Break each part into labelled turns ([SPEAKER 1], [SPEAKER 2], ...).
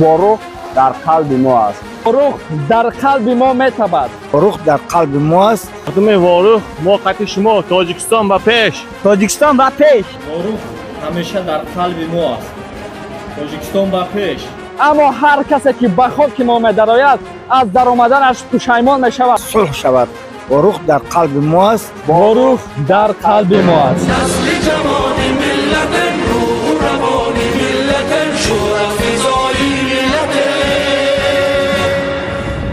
[SPEAKER 1] Ворух дар қалби мо аст.
[SPEAKER 2] Ворух дар қалби мо метабад.
[SPEAKER 3] Ворух дар қалби мо аст.
[SPEAKER 4] Мардуми Ворух, мо қати шумо. Тоҷикистон ба пеш!
[SPEAKER 3] Тоҷикистон ба пеш!
[SPEAKER 5] Ворух ҳамеша дар қалби мо аст. Тоҷикистон ба пеш!
[SPEAKER 2] Аммо ҳар касе ки ба хоки мо медарояд, аз даромаданаш пушаймон мешавад.
[SPEAKER 3] Сулҳ шавад. Ворух дар қалби мо аст.
[SPEAKER 2] Ворух дар қалби мо аст.
[SPEAKER 6] Насли ҷавони миллатем, рӯҳу равони миллатем, шӯрафизои миллатем,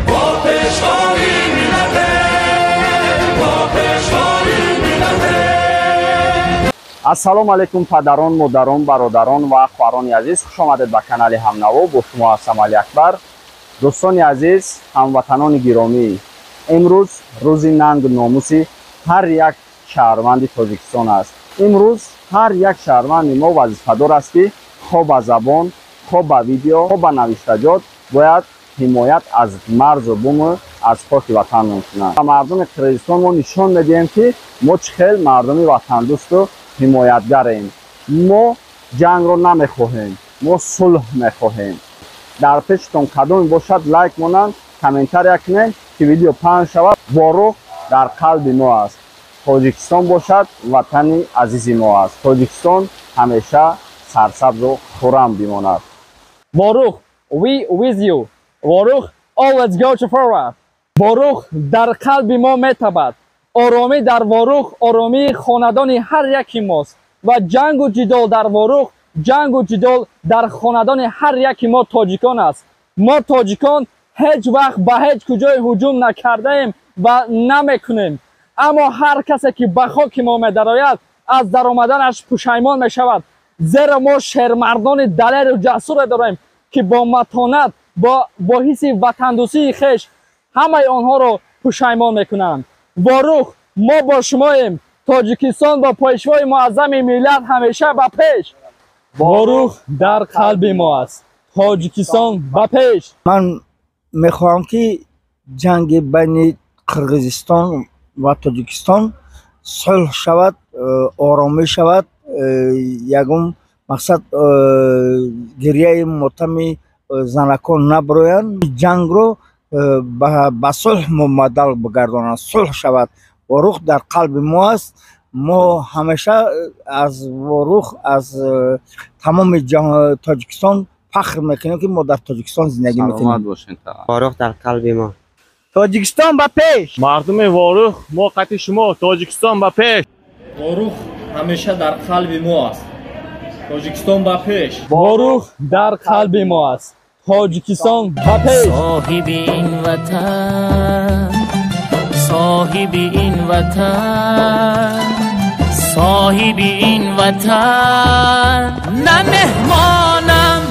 [SPEAKER 6] бо пешвои миллатем, бо пешвои миллатем.
[SPEAKER 1] Ассалому алайкум, падарон, модарон, бародарон ва хоҳарони азиз, хуш омадед ба канали Ҳамнаво. Бо шумо ҳастам Алиакбар. Дӯстони азиз, ҳамватанони гиромӣ, имрӯз рӯзи нангу номуси ҳар як шаҳрванди Тоҷикистон аст. Имрӯз ҳар як шаҳрванди мо вазифадор аст, ки хо ба забон, хо ба видео, хо ба навиштаҷот бояд ҳимоят аз марзу буму аз хоки ватан кунанд. Мардуми Қирғизистон мо нишон медиҳем, ки мо чӣ хел мардуми ватандӯсту ҳимоятгарем. Мо ҷангро намехоҳем, мо сулҳ мехоҳем. Дар пештон кадоме бошад, лайк монанд, комментария кунед, ки видео паҳн шавад. Ворух дар қалби мо аст. Тоҷикистон бошад, ватани азизи мо аст. Тоҷикистон ҳамеша сарсабзу хуррам бимонад.
[SPEAKER 2] Ворух, we with you. Ворух, always go to forward. Ворух дар қалби мо метабад. Оромӣ дар Ворух оромии хонадони ҳар яки мост ва ҷангу ҷидол дар Ворух ҷангу ҷидол дар хонадони ҳар яки мо тоҷикон аст. Мо тоҷикон ҳеҷ вақт ба ҳеҷ куҷое ҳуҷум накардаем ва намекунем, аммо ҳар касе ки ба хоки мо медарояд, аз даромаданаш пушаймон мешавад, зеро мо шермардони далеру ҷасуре дорем, ки бо матонат, бо ҳисси ватандӯстии хеш ҳамаи онҳоро пушаймон мекунанд. Ворух, мо бо шумоем. Тоҷикистон бо пешвои муаззами миллат ҳамеша ба пеш! Ворух дар қалби мо аст. Тоҷикистон ба пеш!
[SPEAKER 3] Ман мехоҳам, ки ҷанги байни Қирғизистон ва Тоҷикистон сулҳ шавад, оромӣ шавад, ягон мақсад гирияи мотами занакон наброянд, ҷангро ба сулҳ мубаддал бигардонанд, сулҳ шавад. Ворух дар қалби мо аст. Мо ҳамеша аз Ворух, аз тамоми Тоҷикистон фахр мекунем, ки мо дар Тоҷикистон зиндагӣ мекунем.
[SPEAKER 7] Ворух дар қалби мо.
[SPEAKER 3] Тоҷикистон ба пеш!
[SPEAKER 4] Мардуми Ворух, мо қати шумо. Тоҷикистон ба пеш!
[SPEAKER 5] Ворух ҳамеша дар қалби мо аст. Тоҷикистон ба пеш!
[SPEAKER 2] Ворух дар қалби мо аст. Тоҷикистон ба пеш!
[SPEAKER 6] Соҳиби ин ватан, соҳиби ин ватан, соҳиби ин ватан, на меҳмонам,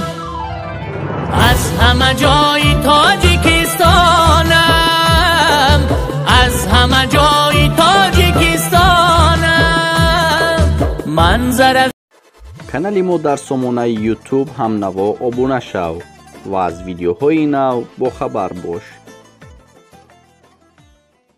[SPEAKER 6] аз ҳама ҷои Тоҷикистонам, аз ҳама ҷои Тоҷикистонам манзара.
[SPEAKER 8] Канали мо дар сомонаи YouTube Ҳамнаво обуна шав ва аз видеоҳои нав бохабар бош.